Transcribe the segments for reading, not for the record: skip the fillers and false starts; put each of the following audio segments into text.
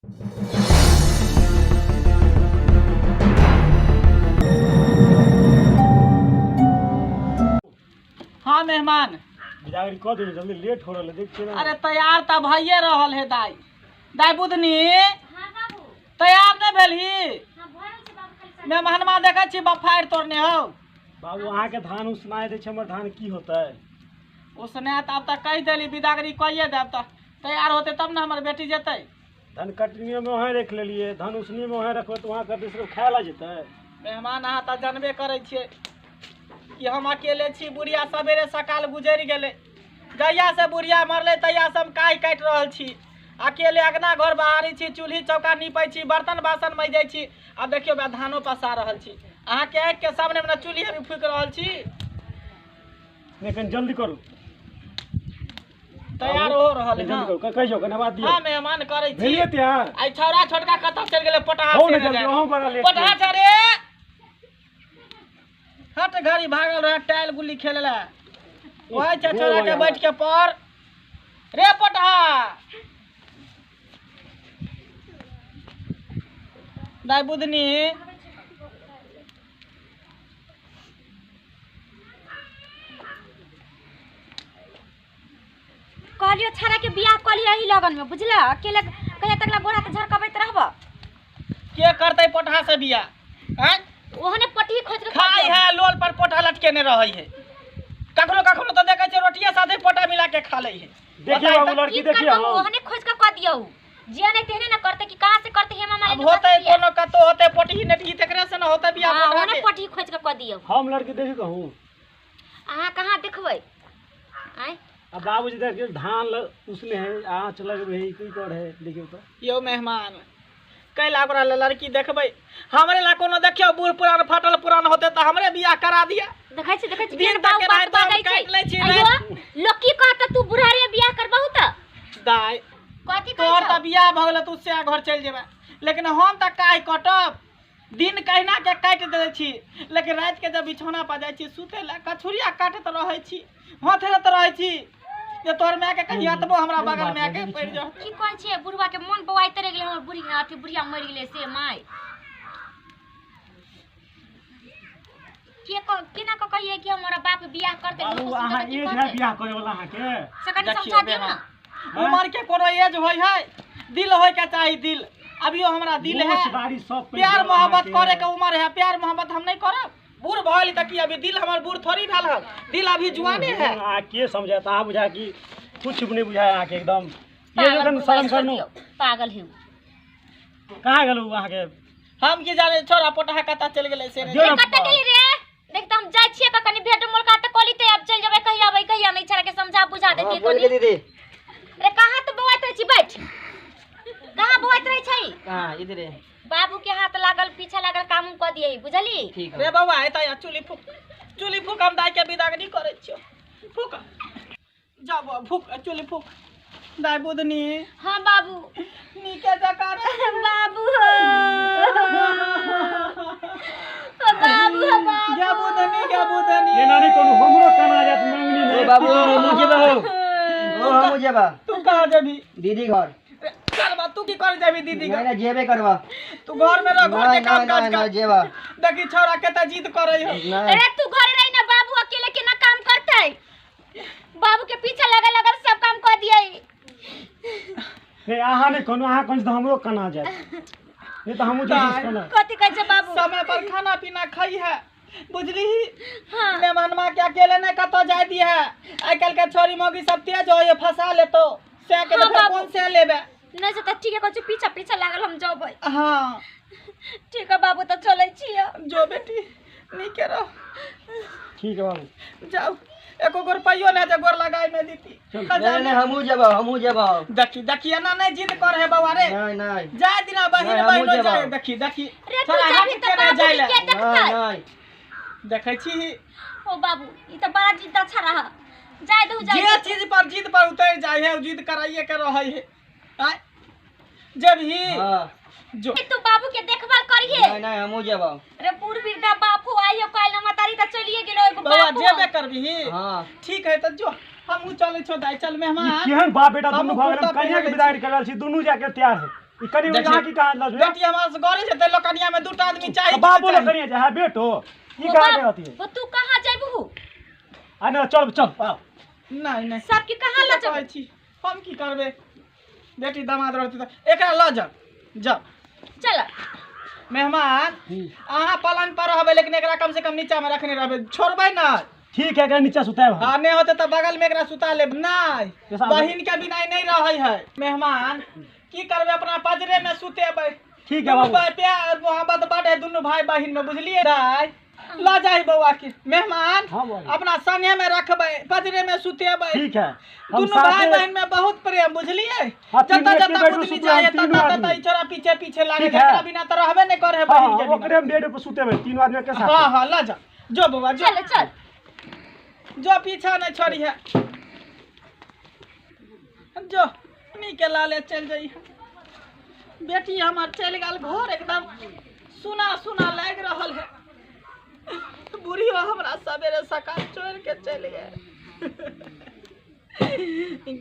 हाँ मेहमान। बिदागरी कऽ दियौ जल्दी, लेट हो रहल है, देख छियै ना। अरे तैयार तऽ भइए रहल है दाई। दाई बुधनी। हाँ बाबू। तैयार नहीं भेलही? हाँ भरल छै बाबू, खाली साड़ी। मेहमानमा देखै छी बफारि तोड़ने हौ। बाबू अहाँके धान उसनाय दै छै, हमर धान की होतै? उसने तऽ आब तऽ कहि देली, बिदागरी कहिए देब तऽ तैयार होतै तब ने हमर बेटी जेतै। धान कटनियो में वहाँ रख लेलिए, धान उसनियो में वहाँ रखबै तऽ वहाँ करतै, सिर्फ खाय ला जेतै। मेहमान अहाँ तऽ जानबे करै छियै कि हम अकेले छी। बुढ़िया सवेरे सकाल गुजरि गेलै। जहिया से बुढ़िया मरलै तहिया से हम काहि काटि रहल छी। अकेले अगना घर बहारी छी, चूल्ही चौका नीपै छी, बर्तन बासन मजै छी, आ देखियौ बा धानो पसा रहल छी। अहाँके आँखिके सामने मे चूल्ही अभी फूकि रहल छी। नहीं कनि जल्दी करू। तैयार हो रहल है। जल्दी करू, कहियौ कनि आवाज दियौ। हाँ मेहमान करै छी। भेलियै तैयार? आई छौड़ा छोटका कतऽ चलि गेलै? पटहा हो ने से जल्दी, जाय। अहूँ बड़ा लेट। पटहा छ रे, हट घड़ी भागल रहे टाइल गुल्ली खेले ला। वही छै छौड़ा के बैठ के पर रे पटहा। दाई बुधनी। कहलियो छाड़ा के बियाह कऽ लिअ एही लगन में, बुझल? अकेले कहिया तक ला गोरा के झरकबैत रहब? के करतै पोटहा से बियाह? आँय? ओहने पटही खोज के खाइ है लोल पर पोटा लटकेने रहै है। कखनो कखनो तऽ देखै छियै रोटिये साथे पोटा मिला के खा लै है। देखिए बाबू लड़की की देखिए। करबो? हम ओहने खोज के कऽ दियौ। जे नहीं तेहने ना करते कि कहाँ से करते हेमा मालिनी? अब होतै कोनो कतौ होतै पोटही नेटही तेकरे से न होतै बियाह। हाँ, पोटहा ओहने के पटही खोज के कऽ दियौ। हम लड़की देखी कहूँ? अहाँ कहाँ देखबै आँय? अब बाबूजी देखिए धान उसने है, आँच लगबे है, की कर है, देखियौ तऽ। यौ मेहमान, कैला ओकरा लए लड़की देखबै? हमरे ला कोनो देखियौ बूढ़ पुरान फाटल पुरान होतै तऽ हमरे बियाह करा दिअ। देखै छी, देखै छी, दिन केहन तक बाउ बात केनाहितो हम बाजै छै। काटि लै छी। अइयो लोक की कहत, तू बुढ़ारे बियाह करबहु तऽ? दाइ, कथी कहै तोहर छौ? तऽ बियाह भऽ गेल, तू सएह घर चलि जेबे, लेकिन हम तऽ काहि कटब। दिन कहिना के काटि दै छी, लेकिन राति के जब बिछौना पर जाइ छी सुतै लए, कछुरिया काटैत रहै छी, हथेरैत रहै छी जे तोहर मायके कहीं एतबो हमरा बगल मे आके पड़ि जाउ। की कहै छियै, बुढ़वा के मोन बौआइते रहि गेलै, हमर बुढ़ी अथी बुढ़िया मरि गेलै से माय के केना कऽ कहियै कि हमर बाप बियाह करतै? बाबू लोक अहाँ सुनतै तऽ की एज है कहतै? बियाह करे वाला अहाँके? से कनि देखियौ समझा दियौ ने। मेहमान, उमर के कोनो एज होइ है? दिल होइ के चाही, दिल। अभियो हमरा दिल है। मोछ दाढ़ी सब पैघ प्यार गेल मोहब्बत अहाँके। करे के उमर है, प्यार मोहब्बत हम नहीं करब? बूढ़ भऽ तऽ की, अभी दिल हमर बूढ़ थोड़ी भेल हन, दिल अभी जुआने है। अहाँ के समझायत? अहाँ बुझाय कि कुछ नहीं बुझाय अहाँके एकदम। ये पागल एकदम बुढ़वा शर्म छोड़ि करनू। दियौ, पागल है उ। कहाँ गेलू अहाँके? हम की जाने छोरा पोटहा कतऽ चलि गेलै से नहि। जो ना। कतऽ गेली रे? देख तऽ हम जाइ छियै कनि भेंट मुलाकात कऽ लितै, आब चलि जेबै, कहिया अबै कहिया नहि। छड़ा के समझा बुझा हाँ देतियै बोल कनि। के दीदी। रे कहाँ तू बौआइत रहै छी? बैठ, कहाँ बौआइत रहै छै? कहाँ? इधरे। बाबू के हाथ लागल पीछा लागल काम उम कऽ दियै, बुझली? ठीक रे है। बौआ, एतऽ आ, चुल्ही फूक, चुल्ही फूक, हम दाइ के बिदागरी करै छियौ। फूक, जा बौआ, फूक चुल्ही फूक। दाइ बुधनी। हाँ बाबू। नीके जकाँ रे। बाबू हो, ओ बाबू हो, बाबू। गे बुधनी, गे बुधनी। एना नहीं कोनो हमरो कना जात मंगनी ओ में। बाबू, हमहूँ जेबा हो, ओ हमहूँ जेबा। तू कहाँ जेबी? दीदी घर। चल बा, तू की कर जेबी दीदी नहीं घर? नहीं, जेबे करबा। तू घर में रह, घर के नहीं काम नहीं काज नहीं कर। नहीं जेबा। देखी छौड़ा केते जिद करै हो। नहीं। अरे तू घरे रही ना, बाबू अकेले केना काम करतै? बाबू के पीछे लगल लगल सब काम कऽ दियै। नहीं अहाँ नहीं कोनो, अहाँ कहै छी तऽ हमरो कना जात, नहीं तऽ हमहूँ जाइ छी कना। कथी कहै छै बाबू? समय पर खाना पीना खाई है, बुझली? हाँ। मेहमानमा के अकेले नहीं कतौ जाय दी है। आइ काल्हि के छोरी मौगी सब तेज हो, फंसा लेतो से के हाँ, तऽ फेर बाबू। कोन से लेबे? नहीं से तऽ ठीक है, कहै छै पीछा पीछा लागल हम जबै। हाँ। ठीक है बाबू, तऽ चलै छियै। जो बेटी, नीके रह। ठीक है बाबू। जाउ, एको गो रुपैयो नहि जे गोर लगाय में दीती। नहीं नहीं, हमहूँ जेबा, हमहूँ जेबा। देखी देखी, एना नहीं जिद कर है बौआ रे। नहीं नहीं। जाय दिना बहिन नहीं, हमहूँ बहिनो जेबा। जाय। देखी देखी रे तू छोड़ा जाबही हट तऽ के नहि बाबू जाय ले। के देखतै? नहीं नहीं। देखै छी। ओ बाबू, ई तऽ बड़ा जिद्दा छड़ा है। जाय दहु, जाय जे दहु। चीज पर जिद पर उतर जाय है, उ जिद कराइए के रहै है। आय जेबही? हाँ। जो। तू बाबू के देखभाल करिहे। नहीं नहीं, हमहूँ जेबा। रे बूढ़ वृद्धा बापू आइयो काल्हि न, महतारी तऽ चलिए गेलो, एगो बौआ बापू। जेबे करबिही? हाँ। ठीक है तऽ जो, हमहूँ चलै छौ दाइ। चल ई मेहमान। केहन बाप बेटा दुनू हमहूँ भऽ गेल? कुर्ता कनिया के पहिरले बिदागरी कर रहल छी, दुनू जाके तैयार है। ई कनि देखियौ। अहाँ की कहाँ लऽ जेबै? बेटी हमार से गरे जेतै लोकनिया में दूटा आदमी चाही बाबू लग कनिया जे है बेटो ई ओ कहाँ बाप, के रहती है ओ तू कहाँ जेबहू आ ना चल चल आओ नहीं नहीं सबके कहाँ लऽ कहै जेबै छी हम की करबै बेटी दामाद रहतै तऽ एकरा लऽ जाउ जाउ चल मेहमान अहाँ पलंग पर रहबै लेकिन एकरा कम से कम नीचा में रखने रहबै छोड़बै ना ठीक है एकरा नीचा सुताएब हम हाँ नहीं होते तऽ बगल में एकरा सुता लेब नहीं जैसा- बहिन के बिना नहीं रहै है मेहमान की करबै अपना पजरे में सुतेबै ठीक है दुनू बाबू भाई प्यार मोहब्बत बड है दुनू भाई बहिन में बुझलिए दाई ल जाई बौआ के मेहमान हाँ बौआ। अपना संगे में रखबै पजरे में सुतेबै ठीक है हम दुनू भाई साथे बहिन में बहुत प्रेम बुझलिए हाँ, जतऽ तीनू एके जतऽ बेड में बुझली सुतबै, जाए हम तीनू ततऽ ततऽ आदमी। ई छोरा पीछे पीछे लागे ठीक है। एकरा बिना तऽ रहबे नहि करे है हाँ बहिन के बिना ओकरे हम बेड पर सुतेबै तीनू आदमी के साथ हाँ हाँ ल जा जो बौआ जो चल चल जो पीछा नहीं छोड़ी है जो नी के लाले चल जाई बेटी हमार चल गेल घर एकदम सुना सुना लाग रहल है बूढ़ी हमरा सवेरे सकाल छोड़ के चल गए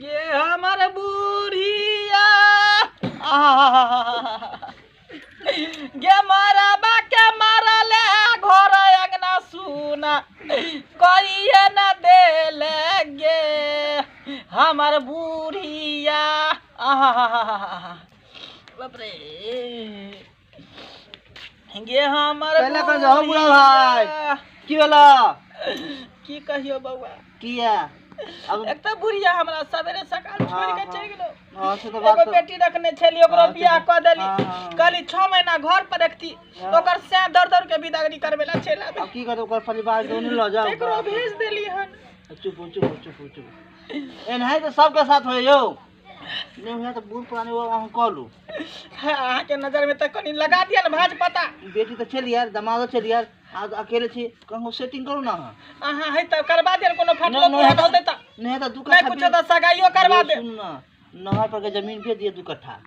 गे हमर बूढ़िया आहा गे मरबा के मारले घर अंगना सुना कहिए न देले गे हमर बुढ़िया आहा बाप रे गे हमर पहिले कह जाओ बुढ़ा भाई। बुढ़िया। की भेला की कहियो बौआ किया अब एक तऽ बुढ़िया हमरा सवेरे सकाल छोड़ के हाँ, चलि गेलो हाँ से तो एगो बात तो- बेटी रखने छली ओकरो हाँ, बियाह कऽ देली हाँ, हाँ। कहली 6 महीना घर पर रखती हाँ। ओकर सैं दौड़ दौड़ के विदागरी करबे ला चलि आबे अब की करब ओकर परिवार के ओने लऽ जाओ एकरो भेज देली हन चुप हो, चुप हो, चुप हो, चुप हो। एनाहे तऽ सबके साथ होय यौ नहीं हुआ तऽ बूढ़ पुराने वो अहाँ कऽ लू हाँ, अहाँके नजर में तऽ कनि लगा दिअ ने भाज पता बेटी तऽ चलि यार दमादो चलि यार अहाँ तऽ अकेले छी कहूँ सेटिंग करू ने अहाँ अहाँ है तऽ करबा दिअ ने कोनो फाटलो नहीं, पुरान होतै तऽ नहीं तऽ दू नहि कट्ठा कुछो तऽ सगाइयो करबा दे सुन ना नहर पर के जमीन भेज दिए 2 कट्ठा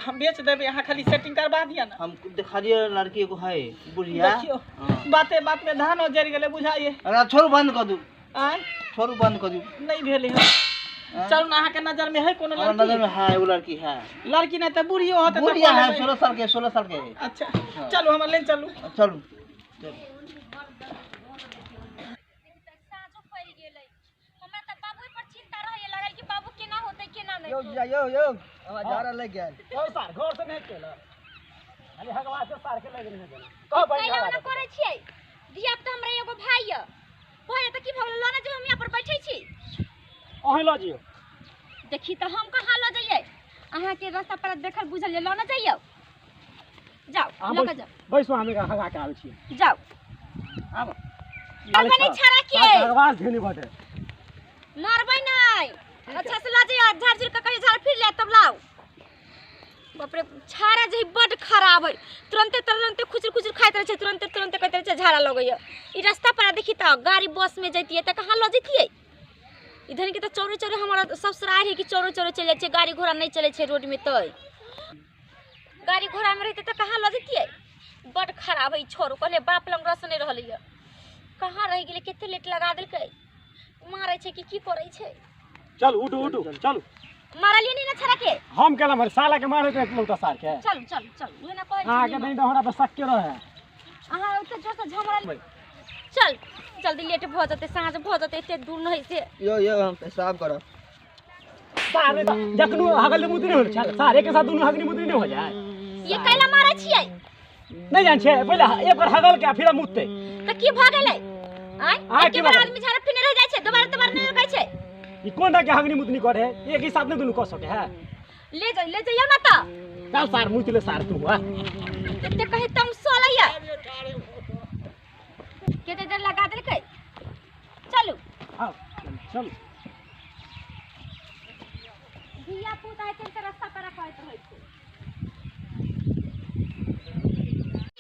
हम बेच देबै अहाँ खाली सेटिंग करबा दिअ ने हम देखा दिए लड़की एगो है बुढ़िया देखियौ हाँ। बाते बात में धानो जरि गेलै बुझाइए अरे छोड़ू बंद कऽ दू आँय छोड़ू बंद कऽ दू नहि भेलै हन आँय? चलू ने अहाँके नजर में है कोनो हमरा नजर लड़की में है एगो लड़की है लड़की नहि तऽ बूढ़ियो होतै तऽ बुढ़िया कऽ है लेबै। 16 साल के 16 साल के है अच्छा चलू हमर लेन चलू चलू चलू साँझो पड़ि गेलै हमरा तऽ बाबू पर चिंता रहैए लागल कि बाबू केना होतै केना नहि यौ यौ यौ हमरा झाड़ा लागि गेल ओ सार घर से नहीं केला खाली हगवा से सार के लगे नहीं गेला कह बैठ कैला ओना करै छियै धिया पुता हमरा एगो भाई यऽ भऽ तऽ की भऽ गेलै लऽ ने जेबै हम यहाँ पर बैठै छी अहीं लऽ जियो देखी तऽ हम कहाँ लऽ जइयै अहाँके रास्ता पर देखल बुझल यऽ लऽ ने जइयौ जाउ अहाँ लऽ कऽ जाउ बैसू हम एकरा हगा के आबै छी जाउ आब मरबै नहि छाड़ा के हगवा धेने बटे मारबै नहि अच्छा से लऽ जइयौ झाड़ झुड़ कऽ कहियो झाड़ फिर ले तब लाउ बाप रे छाड़ा जे बड्ड खराब है तुरन्ते तुरन्ते खुचुर खुचुर खाइत रहै छै तुरन्ते तुरन्ते कहैत रहै छै झाड़ा लगैए ई रास्ता पर देखी तऽ गाड़ी बस में जैतियै तऽ कहाँ लऽ जैतियै इधर के तऽ चौरे चौरे हमारा सब सराय है कि चौरे चौरे चलि जाइ छै गाड़ी घोड़ा नहि चलै छै रोड में तऽ गाड़ी घोड़ा में रहितै तऽ कहाँ लऽ जैतियै बड्ड खराब है ई छोरो कहले बाप लग रस नहि रहलैए कहाँ रहि गेलै कते लेट लगा देलकै मारै छै कि की करै छै चल उठू उठू चलू मारलियै नहि ने छड़ा के हम केला मारे साला के मारे के लौटा सार के चलू चलू चलू उहे ना कहै छी अहाँ के नहीं तऽ हमरा पर शक के रहे अहाँ ओते जोर से झमरल चल जल्दी लेट भऽ जेतै साँझ भऽ जेतै एते दूर नहि से यौ यौ हम पेशाब करब सार नहीं तऽ जखनो हगल मुतरी होल छल सारे के साथ दुनू हगनी मुतरी नहीं हो जाए ये कैला मारै छियै नहीं जान छियै पहिले एक बार हगल के आ फिर मुतते तऽ की भऽ गेलै आँय अहाँ एके की बार भऽ आदमी झाड़ा फिने रहि जाइ छै दोबारा दोबारा नहि लगै छै ई कोन रंग के हगनी मुतनी करे एक ही साथ नहीं दुनू कऽ सके है ले जाइयो ले जाइयो ना तऽ चल सार मुत ले सार तू आ एते कहे तम सोलैया कते देर लगा देलकै चलू आओ चल धिया पुता हेतै तऽ रास्ता पेरा कहैत रहै छै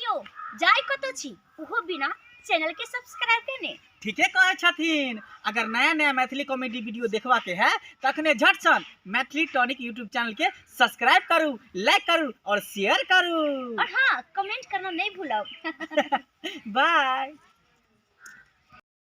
यौ जाय कतऽ छी ओहो बिना चैनल के सब्सक्राइब केने ठीके कहै छथिन अगर नया नया मैथिली कॉमेडी वीडियो देखबाके है तखने झटसन मैथिली टॉनिक यूट्यूब चैनल के सब्सक्राइब करू, लाइक करू और शेयर करू। और हाँ, कमेंट करना नहीं भूलब। बाय।